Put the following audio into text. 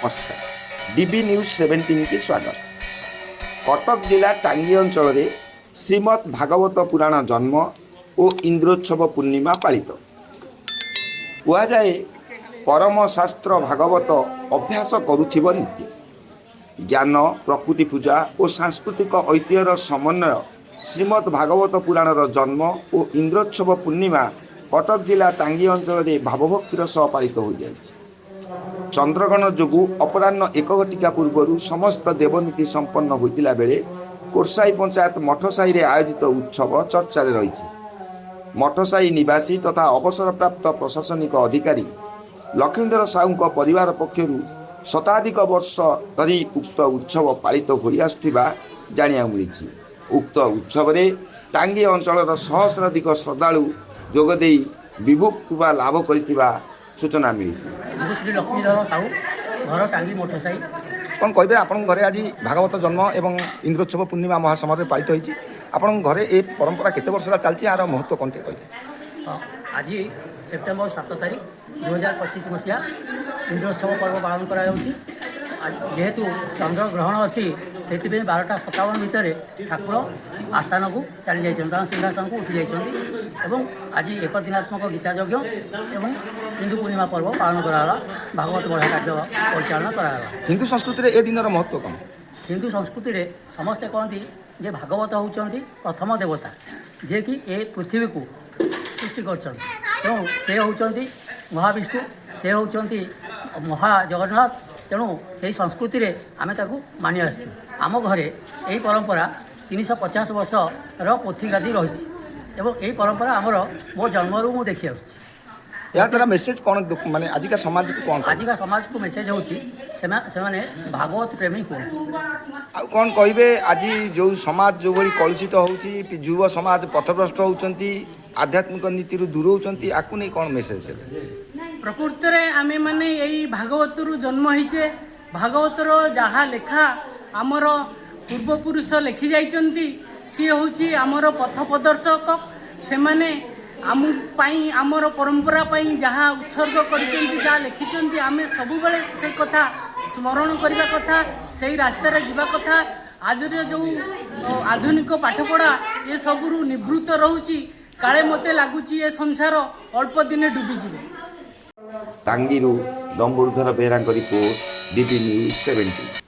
ନମସ୍କାର, ଡିବି ନ୍ୟୁଜ୍ 17 କି ସ୍ୱାଗତ। କଟକ ଜିଲ୍ଲା ଟାଙ୍ଗୀ ଅଞ୍ଚଳରେ ଶ୍ରୀମଦ୍ ଭାଗବତ ପୁରାଣ ଜନ୍ମ ଓ ଇନ୍ଦ୍ରୋତ୍ସବ ପୂର୍ଣ୍ଣିମା ପାଳିତ। କୁହାଯାଏ, ପରମ ଶାସ୍ତ୍ର ଭାଗବତ ଅଭ୍ୟାସ କରୁଥିବ ନିତ୍ୟ। ଜ୍ଞାନ, ପ୍ରକୃତି ପୂଜା ଓ ସାଂସ୍କୃତିକ ଐତିହ୍ୟର ସମନ୍ୱୟ ଶ୍ରୀମଦ୍ ଭାଗବତ ପୁରାଣର ଜନ୍ମ ଓ ଇନ୍ଦ୍ରୋତ୍ସବ ପୂର୍ଣ୍ଣିମା କଟକ ଜିଲ୍ଲା ଟାଙ୍ଗୀ ଅଞ୍ଚଳରେ ଭାବଭକ୍ତିର ସହ ପାଳିତ ହୋଇଯାଇଛି। ଚନ୍ଦ୍ରଗ୍ରହଣ ଯୋଗୁଁ ଅପରାହ୍ନ 1 ଘଟିକା ପୂର୍ବରୁ ସମସ୍ତ ଦେବନୀତି ସମ୍ପନ୍ନ ହୋଇଥିଲା ବେଳେ କୋରସାଇ ପଞ୍ଚାୟତ ମଠସାହିରେ ଆୟୋଜିତ ଉତ୍ସବ ଚର୍ଚ୍ଚାରେ ରହିଛି। ମଠସାହି ନିବାସୀ ତଥା ଅବସରପ୍ରାପ୍ତ ପ୍ରଶାସନିକ ଅଧିକାରୀ ଲକ୍ଷ୍ମୀଧର ସାହୁଙ୍କ ପରିବାର ପକ୍ଷରୁ ଶତାଧିକ ବର୍ଷ ଧରି ଉକ୍ତ ଉତ୍ସବ ପାଳିତ ହୋଇଆସୁଥିବା ଜାଣିବାକୁ ମିଳିଛି। ଉକ୍ତ ଉତ୍ସବରେ ଟାଙ୍ଗୀ ଅଞ୍ଚଳର ସହସ୍ରାଧିକ ଶ୍ରଦ୍ଧାଳୁ ଯୋଗଦେଇ ବିଭୁ କୃପା ଲାଭ କରିଥିବା ସୂଚନା ମିଳିଛି। ମୁଁ ଶ୍ରୀ ଲକ୍ଷ୍ମୀଧର ସାହୁ, ଘର ଟାଙ୍ଗୀ ମଠସାହି। କ'ଣ କହିବେ, ଆପଣଙ୍କ ଘରେ ଆଜି ଭାଗବତ ଜନ୍ମ ଏବଂ ଇନ୍ଦ୍ରୋତ୍ସବ ପୂର୍ଣ୍ଣିମା ମହାସମାରୋହରେ ପାଳିତ ହୋଇଛି। ଆପଣଙ୍କ ଘରେ ଏ ପରମ୍ପରା କେତେ ବର୍ଷ ହେଲା ଚାଲିଛି? ଏହାର ମହତ୍ତ୍ୱ କ'ଣ ଟିକେ କହିବେ? ହଁ, ଆଜି ସେପ୍ଟେମ୍ବର 7 ତାରିଖ 2025 ମସିହା ଇନ୍ଦ୍ରୋତ୍ସବ ପର୍ବ ପାଳନ କରାଯାଉଛି। ଯେହେତୁ ଚନ୍ଦ୍ରଗ୍ରହଣ ଅଛି, ସେଥିପାଇଁ 12ଟା 57 ଭିତରେ ଠାକୁର ଆସ୍ଥାନକୁ ଚାଲି ଯାଇଛନ୍ତି, ତାଙ୍କ ସିଂହାସନକୁ ଉଠି ଯାଇଛନ୍ତି ଏବଂ ଆଜି ଏକଦିନାତ୍ମକ ଗୀତା ଯଜ୍ଞ ଏବଂ ଇନ୍ଦୁ ପୂର୍ଣ୍ଣିମା ପର୍ବ ପାଳନ କରାଗଲା। ଭାଗବତ ବଢ଼ା କାର୍ଯ୍ୟ ପରିଚାଳନା କରାଗଲା। ହିନ୍ଦୁ ସଂସ୍କୃତିରେ ଏ ଦିନର ମହତ୍ତ୍ୱ କ'ଣ? ହିନ୍ଦୁ ସଂସ୍କୃତିରେ ସମସ୍ତେ କହନ୍ତି ଯେ ଭାଗବତ ହେଉଛନ୍ତି ପ୍ରଥମ ଦେବତା, ଯିଏକି ଏ ପୃଥିବୀକୁ ସୃଷ୍ଟି କରିଛନ୍ତି। ତେଣୁ ସେ ହେଉଛନ୍ତି ମହାବିଷ୍ଣୁ, ସେ ହେଉଛନ୍ତି ମହା ଜଗନ୍ନାଥ। ତେଣୁ ସେହି ସଂସ୍କୃତିରେ ଆମେ ତାକୁ ମାନି ଆସିଛୁ। ଆମ ଘରେ ଏହି ପରମ୍ପରା 350 ବର୍ଷର ପୋଥି ଗାଦି ରହିଛି ଏବଂ ଏହି ପରମ୍ପରା ଆମର ମୋ ଜନ୍ମରୁ ମୁଁ ଦେଖି ଆସୁଛି। ଏହାଦ୍ୱାରା ମେସେଜ କ'ଣ, ମାନେ ଆଜିକା ସମାଜକୁ କ'ଣ କହିବେ? ଆଜିକା ସମାଜକୁ ମେସେଜ ହେଉଛି, ସେମାନେ ଭାଗବତ ପ୍ରେମୀ ହୁଅନ୍ତୁ। ଆଉ କ'ଣ କହିବେ? ଆଜି ଯେଉଁ ସମାଜ ଯେଉଁଭଳି କଳୁଷିତ ହେଉଛି, ଯୁବ ସମାଜ ପଥଭ୍ରଷ୍ଟ ହେଉଛନ୍ତି, ଆଧ୍ୟାତ୍ମିକ ନୀତିରୁ ଦୂରଉଛନ୍ତି, ଆକୁ ନେଇ କ'ଣ ମେସେଜ ଦେବେ? ପ୍ରକୃତରେ ଆମେମାନେ ଏଇ ଭାଗବତରୁ ଜନ୍ମ ହେଇଛେ। ଭାଗବତର ଯାହା ଲେଖା ଆମର ପୂର୍ବପୁରୁଷ ଲେଖି ଯାଇଛନ୍ତି, ସିଏ ହେଉଛି ଆମର ପଥ ପ୍ରଦର୍ଶକ। ସେମାନେ ଆମ ପାଇଁ, ଆମର ପରମ୍ପରା ପାଇଁ ଯାହା ଉତ୍ସର୍ଗ କରିଛନ୍ତି, ଯାହା ଲେଖିଛନ୍ତି, ଆମେ ସବୁବେଳେ ସେ କଥା ସ୍ମରଣ କରିବା କଥା, ସେଇ ରାସ୍ତାରେ ଯିବା କଥା। ଆଜିର ଯେଉଁ ଆଧୁନିକ ପାଠପଢ଼ା ଏସବୁରୁ ନିବୃତ୍ତ ରହୁଛି, କାଳେ ମୋତେ ଲାଗୁଛି ଏ ସଂସାର ଅଳ୍ପ ଦିନେ ଡୁବିଯିବ। ଟାଙ୍ଗୀରୁ ଡମ୍ବୁରୁଧର ବେହେରାଙ୍କ ରିପୋର୍ଟ, ଡିବି ନ୍ୟୁଜ୍ 17।